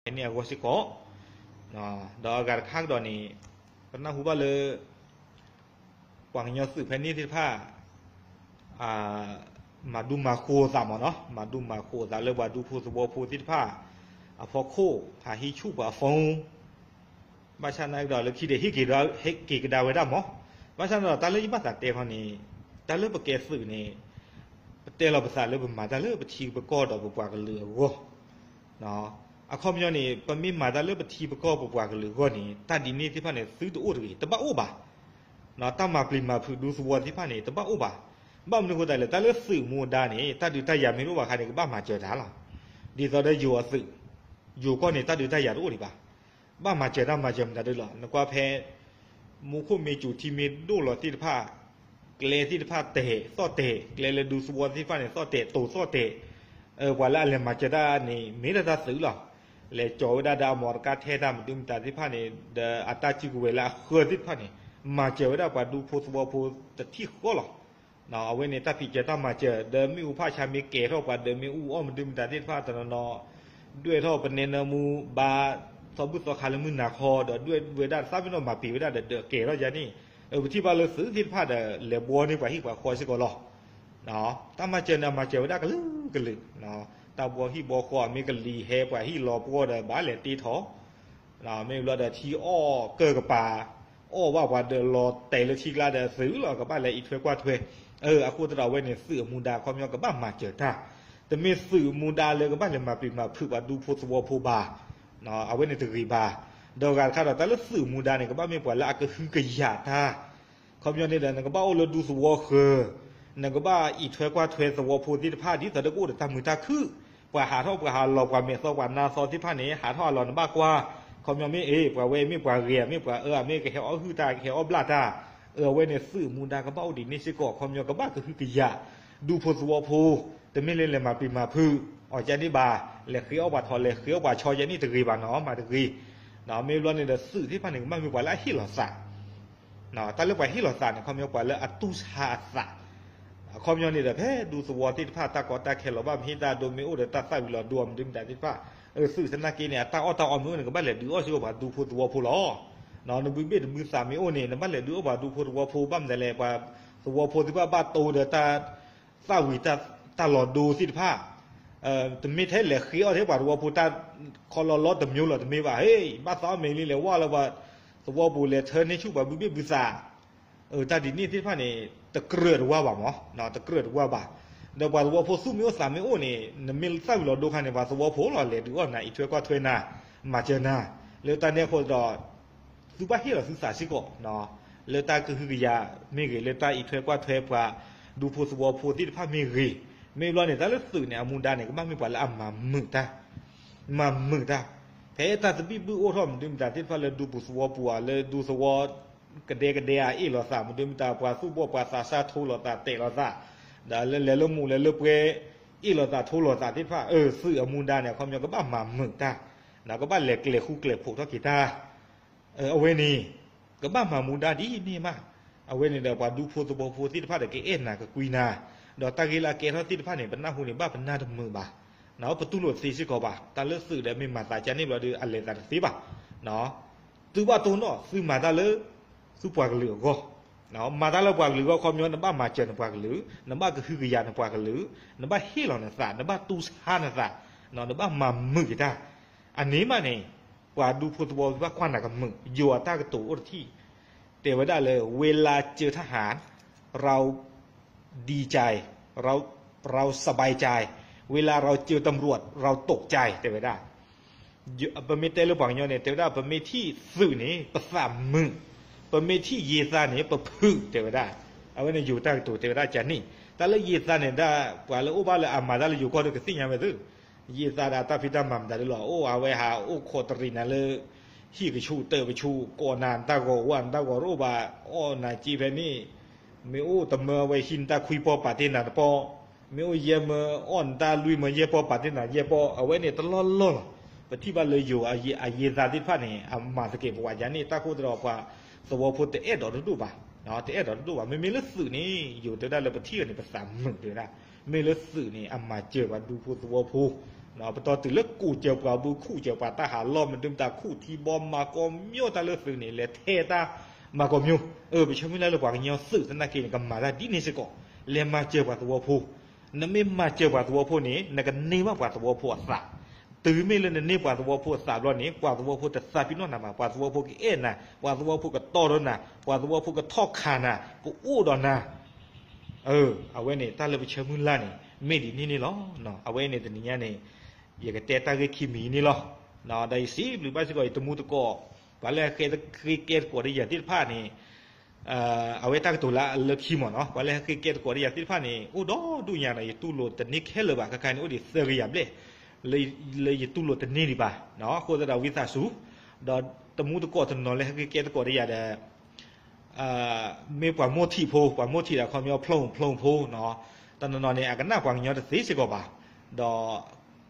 ဖဲန့ၣ်အဂီၢ်စ့ၢ်ကီး, ဒီးအဂၤတခါကဒီးန့ၣ် ပနၢ်ဟူဘၣ်လၢ ပှၤကညီသုးဖဲန့ၣ်သ့ၣ်တဖၣ် မၤဒူမၤဃိာ်သးမ့ၢ်နီၤ, မၤဒူမၤဃိာ်သးလၢပှၤဒူဖိသဝီဖိသ့ၣ်တဖၣ် အဖီခိၣ် ဟးဟံးဆူၣ်ပှၤ phone ဘၣ်ဆၣ်သနာ်က့ဒီးလၢခံဒီး ဟ့ၣ်က့ၤကဒါဝဲဒၣ်မ့ၢ်, ဘၣ်ဆၣ်ဒီးတၢ်လၢယဘၣ်သးတဲခီန့ၣ် တၢ်လၢပကဲသုးန့ၣ် ပတဲလီၤပသးလၢပမၤတၢ်လၢပထံပကီၢ်ဒီးပပှၤကလုာ်အဂီၢ်, အခီပညီန့ၣ် ပမ့ၢ်မၤတၢ်လၢပထံပကီၢ်ပပှၤကလုာ်အဂီၢ်န့ၣ် တၢ်ဒ်န့ၣ်သ့ၣ်တဖၣ်န့ၣ် သုတအိၣ်တဂ့ၤ, တဘၣ်အိၣ်ဘၣ်. တၢ်မၤပျံၤမၤဖုးဒူသဝီသ့ၣ်တဖၣ်န့ၣ် တဘၣ်အိၣ်ဘၣ်. ဘၣ်မနုၤအဃိသတးလဲၣ်, တၢ်လၢသုးမူဒါန့ၣ် တၢ်ဒုးတၢ်ယၤမ့ၢ်တအိၣ်ဘၣ်အခါန့ၣ် ကဘၣ်မၤစၢၤတၢ်လီၤ. ဒ်သိးဒီးယိၤအသုး, ယိၤကီၢ်န့ၣ် တၢ်ဒုးတၢ်ယၤတအိၣ်ဒံးဘၣ်. ဘၣ်မၤစၢၤတၢ်မၤစၢၤမတၤဒုလီၤ. နကွၢ်ဖဲ မူခိၣ်မ့ၢ်စူၤထံမ့ၢ်ဒိၣ်လီၤသ့ၣ်တဖၣ်, ကျဲသ့ၣ်တဖၣ်တဲာ်သီၣ်တဲာ်, ကျဲလၢဒူသဝီသ့ၣ်တဖၣ်န့ၣ် သီၣ်တဲာ်တိၤသီၣ်တဲာ်, ပှၤလၢအလဲၤမၤစၢၤတၢ်န့ၣ် မ့ၢ်ဒၣ်တၢ်သုးလီၤ. လဲၤကၠီၤဝဲဒၣ်ဒီးအမီၢ်တကါထဲတၢ်မနုၤမတၤသ့ၣ်တဖၣ်န့ၣ် ဒီးအတၢ်စုကဝဲၤလၢအဃၢသ့ၣ်တဖၣ်န့ၣ် မၤစၢၤဝဲဒၣ်ပှၤဒူဖိသဝီဖိတထံၣ်ဃီလီၤ. အဝဲန့ၣ်တၢ်ဖံးစၢၤတၢ်မၤစၢၤ ဒီးမ့ၣ်အူဖးဆါမ့ၢ်ကဲၤထီၣ်ပှၤဒီးမ့ၣ်အူအီၣ်မနုၤမတၤသ့ၣ်တဖၣ်တနီၤနီၤ ဒွဲၣ်ထီၣ်ပနဲနၢမူ ဘါသီဘူၣ်သီခါလၢမုၢ်နၤခီ ဒီးဒွဲၣ်ဝဲဒၣ်သၣ်မ့ၢ်နီၢ်မၤပံာ်ဝဲဒၣ်ဒီးဒၢးကဲၤထီၣ်ယါန့ၣ်, ပထံၣ်ဘၣ်လၢသုးသ့ၣ်တဖၣ်ဒီး လဲၤဘှီန့ၢ်ပှၤဟံၣ်ပှၤဃီစ့ၢ်ကီးလီၤ. တၢ်မၤစၢၤန့ၣ် အမၤစၢၤဝဲဒၣ်ကလုာ်ကလုာ်, တၢ်ဘှီဟံၣ်ဘှီဃီ အမ့ၢ်ကလံၤဟဲပှၤဟံၣ်လီၤပှီၢ်ဒီး ဘၣ်လဲၤတ့ထီၣ် မ့ၢ်ဘျီဒီးထံအီၣ်ကၢၢ်ကပၤ အီၣ်ဘၣ်ပှၤဒီးလီၤတဲာ်လၢထံကျါဒီးသုးလီၤ ကဘၣ်လဲၤအံးထွဲကွၢ်ထွဲ, အဃိသတးဒီးအဝဲန့ၣ် သုးအမူဒါခီပညီကဘၣ်မၤစၢၤတၢ်, တမ့ၢ်သုးအမူဒါလၢကဘၣ်လဲၤမၤပျံၤမၤဖုးပှၤဒူဖိသဝီဖိဘၣ်. အဝဲန့ၣ်တဂ့ၤဘၣ်. ဒီးဂၤတခါဒီး တၢ်လၢသုးအမူဒါန့ၣ် ကဘၣ်မ့ၢ်ပှၤလၢအကဟုကယာ်တၢ် ခီပညီန့ၣ်ဒီး နကဘၣ်အိၣ်လၢဒူသဝီဃၢၤ, နကဘၣ်အံးထွဲကွၢ်ထွဲသဝီဖိသ့ၣ်တဖၣ် ဒ်သိးဒီးကအိၣ်ဒီးတၢ်မုာ်တၢ်ခုၣ်, ပှၤဟးထီၣ်ပှၤဟးလီၤ ပှၤမဲာ်သီပှၤနါသီသ့ၣ်တဖၣ်န့ၣ် ဟးထီၣ်ဟးလီၤနဘၣ်ကွၢ်, ခီပညီမ့ၢ်အ့ ပှၤဝဲမ့ၢ်ပှၤဂ့ၤ မ့ၢ်ပှၤအၢ မ့ၢ်ကဟဲအီၣ်ဟုၣ်တၢ် ကဟဲအီၣ်ဘျၣ်တၢ်, အဝဲန့ၣ်သုးအမူဒါကဘၣ်အိၣ်ဒ်န့ၣ်စ့ၢ်ကီး ခီပညီကဘၣ်ကဟုကယာ် ဒူဖိသဝီဖိ, တမ့ၢ်လၢလဲၤမၤပျံၤမၤဖုးအီၤကန့ၣ်ဘၣ်, လဲၤဃ့အီၣ်ပှၤထီၣ် လဲၤဃ့အီၣ်ပှၤဆီကန့ၣ်တဂ့ၤဘၣ်နီၤ မၤတဂ့ၤ. မ့ၢ်ဘျီန့ၣ်ဒီးသုးသ့ၣ်တဖၣ်န့ၣ် ကဘၣ်မ့ၢ်ပှၤလၢအဟ့ၣ်လီၤသး တၢ်လၢပှၤဟ့ၣ်လီၤသးန့ၣ် ခီပညီပှၤလၢအတူၢ်ဆါအသး, အခီပညီန့ၣ်ဒီး ဖဲဒူသဝီသ့ၣ်တဖၣ် တၢ်ကီတၢ်ခဲလီၤဘၣ် မ့ၢ်ဟ့ၣ်တၢ်ဒိ မ့ၢ်အိၣ်ဒီးတၢ်သၣ်ဝံၤလီၤဒိ မနုၤမတၤသ့ၣ်တဖၣ်, သုးသနာ်က့န့ၣ် အတၢ်အီၣ်တၢ်အီမ့ၢ်အိၣ်န့ၣ် ကဘၣ်လဲၤဒုးအီၣ်စ့ၢ်ကီးပှၤဒူဖိသဝီဖိလီၤ. နဘုဘ့ၣ်တဘုသးမ့ၢ်အိၣ်န့ၣ် နဘၣ်လဲၤဒုးအီၣ်ပှၤဒူဖိသဝီဖိ ဘၣ်မနုၤလဲၣ် ပှၤသဝီဖိသ့ၣ်တဖၣ်ဘၣ်တိၢ်ဒီးတၢ် သၣ်ဝံၤတၢ်လီၤဒိသ့ၣ်တဖၣ်, တမ့ၢ်ထဲလဲၤဃ့အီၣ်ထဲပှၤသဝီဖိတၢ်ခီလီၤလီၤတမံၤလီၤ တမ့ၢ်ဘၣ်, ဟ့ၣ် ဘၣ်သးအီၣ်မ့ၢ်လံလဲၤဝဲလၢပှၤသဝီပူၤ လဲၤထၢန့ၢ်ဆူၣ်ပှၤဘုဘ့ၣ်ဘုသး, တၢ်ဒ်န့ၣ်သ့ၣ်တဖၣ်န့ၣ် တကြၢးတဝါဘၣ်မး, တကြၢးတဝါဘၣ်. ဒီးပှၤသဝီဖိသူၣ်မ့ၢ်အိၣ်သးမ့ၢ်အိၣ်န့ၣ် နမ့ၢ်သၣ်ဝံၤလီၤဒိခါန့ၣ် ပှၤသဝီဖိလီၤ လဲၤဒုးအီၣ်နၤ အံးထွဲကွၢ်ထွဲနၤ မၤစၢၤနၤ, လၢတၢ်န့ၣ်အဃိဒီး သုဘၣ်ဟ့ၣ်လီၤသုသးစ့ၢ်ကီး, လၢတၢ်ကဟုကယာ်မ့ၢ်ဂ့ၤ လၢတၢ်အံးထွဲကွၢ်ထွဲပှၤဒူဖိသဝီဖိသ့ၣ်တဖၣ်မ့ၢ်ဂ့ၤ, မ့ၢ်ဘျီန့ၣ် တၢ်လၢသုးန့ၣ် အမူဒါန့ၣ် ကဘၣ်မ့ၢ်ပှၤလၢအမၤမုာ်တၢ်, မၤမုာ်တၢ်, ဖဲတၢ်သဘံၣ်ဘုၣ်အိၣ်ထီၣ်မနုၤမတၤသ့ၣ်တဖၣ်လၢဒူပူၤသဝီပူၤဧါ လၢဒူသဝီ ကဒဲကဒဲဧါ အ့ၣ်လိာ်သးမနုၤမတၤ ပှၤသူၣ်ဘီၣ်ပှၤသးစၢ်ထိလိာ်သးတဲာ်လိာ်သး, ဒီးလၢလဲၤလၢမူးလဲၤလၢပွဲ အ့ၣ်လိာ်သးထိလိာ်သးသ့ၣ်တဖၣ်, အၢ သုးအမူဒါန့ၣ် အခီပညီကဘၣ်မၤမုာ်တၢ်, ဒီးကဘၣ်လဲၤကျဲၤဃူကျဲၤဖိးထီၣ်က့ၤတၢ် အဝဲန့ၣ် ကဘၣ်မၤမူဒါဒ်န့ၣ်မး, အဝဲန့ၣ်ဒီးပှၤဒူဖိသဝီဖိသ့ၣ်တဖၣ်ဒီးကအဲၣ်နၤကကွံနၤ, ဒီးတၢ်ဂ့ၢ်လၢအကဲထီၣ်သ့ၣ်တဖၣ်န့ၣ် ပနၢ်ဟူန့ၣ် ဘၣ်ပနၢ်တမုာ်ဘၣ်, ပတူၢ်လိာ်တသ့စ့ၢ်ကီးဘၣ်, တၢ်လၢသုးဒီးမ့ၢ်မၤသးကန့ၣ်ဘျီဒီး အလဲၤသးတသ့ဘၣ်, သုဘၣ်တိၢ်နီၣ် သုမၤတၢ်လၢ သုပှၤကလုာ်အဂီၢ်, မၤတၢ်လၢပှၤကလုာ်အဂီၢ် ခီပညီ နဘၣ်မၤစၢၤနပှၤကလုာ်, နဘၣ်ကဟုကယာ်နပှၤကလုာ်, နဘၣ်ဟ့ၣ်လီၤနသး, နဘၣ်တူၢ်ဆါနသး, နဘၣ်မၤမုာ်က့ၤတၢ်, အန့ၣ်မးန့ၣ် ပှၤဒူဖိသဝီဘၣ်ကွၢ်နၤကမုာ်, ယိၤအတၢ်ကတိၤအိၣ်တထံၣ်, တဲဝဲဒၣ်လၢ เวลาเจอทหาร เราดีใจ เราสบายใจ เวลาเราเจอตำรวจ เราตกใจ တဲဝဲဒၣ် ပမ့ၢ်တဲလၢပှၤကညီန့ၣ် တဲဝဲဒၣ် ပမ့ၢ်ထံၣ်သုးန့ၣ် ပသးမုာ်, ပမ့ၢ်ထံၣ်ယ့သးန့ၣ် ပဖုး တဲဝဲဒၣ်, အဝဲန့ၣ်ယိၤတၢ်ကတိၤတဲဝဲဒၣ်ကန့ၣ်, တၢ်လၢယ့သးန့ၣ်ဒၣ် ပှၤလၢအိၣ်ဘၣ်လၢအမၤတၢ်လၢယိၤကီၢ်ဒီးကသ့ၣ်ညါဝဲသု, ယ့သးဒီးတၢ်ဖံးတၢ်မၤမတၤဒုလီၤ, အိၣ်အဝဲဟးအိၣ်ခိးတရံးနၤလၢ ဟံၣ်ကဆူးတၢ်ပဆူး ကိးနၤနတၢ်ဂီၤဝါနတၢ်ဂီၤတအိၣ်ဘၣ်, အီၣ်နၤက့ဖဲန့ၣ်, မ့ၢ်အိၣ်တမၢဝဲဟံးနတၢ်ခွံပီၢ်ပာ်တ့ၢ်နၤတပီၢ်, မ့ၢ်အိၣ်ယဲၢ်မၢအီၣ်နတၢ်လွံၢ်မၢယဲၢ်ပီၢ်ပာ်တ့ၢ်နၤယဲၢ်ပီၢ်, အဝဲန့ၣ်တလီၢ်လီၢ်လီၤ. ပထံၣ်ဘၣ်လၢယိၤအယ့သးသ့ၣ်တဖၣ်န့ၣ် အမၤသကဲးပဝးယၤန့ၣ် တၢ်ဃိသတးဒီးပှၤ သဝီဖိတအဲၣ်ဒိးတဒိၣ်ဘၣ်, တအဲၣ်ဒိးတဒိၣ်ဘၣ်. မ့မ့ၢ်လၢသုးန့ၣ် ယိၤတဲဝဲဒၣ်လၢပထံၣ်အီၤန့ၣ် ပသးမုာ်တဲဝဲဒၣ်, မ့ၢ်လၢသုးန့ၣ် အမၤစၢၤပှၤဒူဖိသဝီဖိ ပတီၢ်တုၤလၢကူၣ်စၢၤပှၤဘု ခူၣ်စၢၤပှၤတၢ်ဟးလီၢ် မဒုမတၤ ခူၣ်ထံဘီ မၤကိးမၠိတၢ်လၢသုးန့ၣ် လဲၤထဲတၢ်မၤကိးမၠိ. အၢ ပဆၢမုၢ်လၢ်လၢပှၤကညီသုးသနာ်က့န့ၣ် ကမၤတၢ်ဒ်န့ၣ်စ့ၢ်ကီး, လဲၤမၤစၢၤပှၤသဝီဖိ. နမ့ၢ်မၤစၢၤပှၤသဝီဖိန့ၣ် နကန့ၢ်ဘၣ်ပှၤသဝီဖိအသး. တုၤမ့ၢ်လၢနန့ၢ်ပှၤသဝီဖိအသးဘျီန့ၣ် ပှၤသဝီဖိတသးပ့ၤနီၣ်နၤဘၣ်, ပှၤသဝီဖိကအဲၣ်နၤ, ပှၤသဝီဖိကတီဒီးနၤ, ပှၤသဝီဖိကထီၣ်ခးနၤ, ကအိၣ်ဒီးနၤ. အဝဲန့ၣ် တၢ်လၢပဆၢမုၢ်လၢ်န့ၣ် မ့ၢ်ဒ်န့ၣ်န့ၣ်လီၤ. အဝဲန့ၣ်တနံၤညါန့ၣ် ယကတဲတၢ်ဂ့ၢ်ခံမံၤန့ၣ်လီၤ. ဒီးယစံးဘျုးဘၣ်စ့ၢ်ကီး ယတမူတကိး ပှၤလၢဟဲဃ့ကဲသကိးဒီးယၤသ့ၣ်တဖၣ်န့ၣ် အဝဲတၢ်ကတိၤလၢအလၢခံမ့ၢ်နီၤ, ပှၤလၢဟဲဃ့ကဲသကိးဒီးယၤသ့ၣ်တဖၣ်န့ၣ် အိၣ်ဒီဒူၣ်ညါဒီး ယတူၢ်လိာ်တန့ၢ်ခဲလၢာ်ဘၣ်. ခဲခါန့ၣ် အိၣ်ဒံးသၢကယၤဘျဲၣ် လၢယတူၢ်လိာ်တန့ၢ်ဒံးဘၣ်. အဃိသတးဒီးဝံသးစူၤ ဒီးတမူတကိးတနီၤလၢဟဲဃ့ကဲသကိးဒီးယၤဒီး မ့ၢ်ပှၤမိၢ်ထံးဖိ, ပှၤမိၢ်ထံးဒီးခီပညီဖျိဖျိဖိနီၤ, တနီၤနီၤန့ၣ် အကနၣ်ပှၤကညီတသ့စ့ၢ်ကီးဘၣ်. ဒီး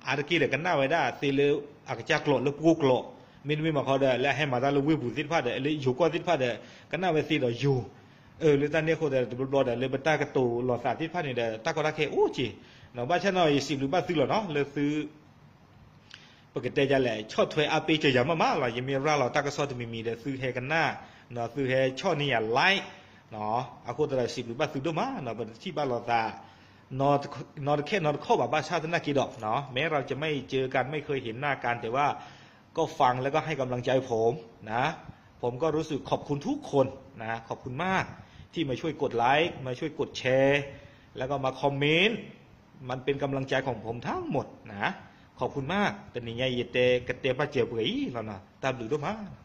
အါတက့ၢ်ဒီးကနၣ်ဝဲဒၣ်သ့လၢအကစၢ်ကျိာ်လၢပှိၢ်ကျိာ်, မ့တမ့ၢ်မၤခီဒီး လၢအဟဲမၤတၢ်လၢဝ့ၢ်ပူၤသ့ၣ်တဖၣ်ဒီး လၢယိၤကီၢ်သ့ၣ်တဖၣ်ဒီး ကနၣ်ဝဲသ့ဒီးယိၤ. လၢတၢ်န့ၣ်အဃိသတးဒီး တဘျီဘျီဒီး လၢပတၢ်ကတိၤလီၤသးသ့ၣ်တဖၣ်န့ၣ်ဒီး တၢ်ကီတၢ်ခဲအိၣ်က့ၤ. ဘၣ်ဆၣ်နီၤ ယစံးဘျုးဘၣ်သုလီၤနီၤ လၢသု ပကတဲဒ်လဲၣ် ဆီၣ်ထွဲအားပေးစၢၤယၤမးမးလီၤ. ယမ့ၢ်ရၤလီၤတၢ်ကစီၣ်တမံၤမံၤဒီး သုဟဲကနၣ်, သုဟဲဆီၣ်န့ၢ်ယၤ like အဃိသတးဒီး စံးဘျုးဘၣ်သုဒိၣ်မးနီၤ. ပတထံၣ်ဘၣ်လိာ်သး နီတခဲနီတခီၣ်ဘၣ်, ဘၣ်ဆၣ်သနာ်က့ဒီး แม้เราจะไม่เจอกัน ไม่เคยเห็นหน้ากัน แต่ว่าก็ฟังแล้วก็ให้กำลังใจผมนะ ผมก็รู้สึกขอบคุณทุกคนนะ ขอบคุณมากที่มาช่วยกดไลค์ มาช่วยกดแชร์ แล้วก็มาคอมเมนต์ มันเป็นกำลังใจของผมทั้งหมดนะ ขอบคุณมาก တနံၤညါယတဲကတဲဘၣ်စၢၤပှဲၤအံၤလီၤနီၤ တၢ်ဘျုးဒိၣ်မး.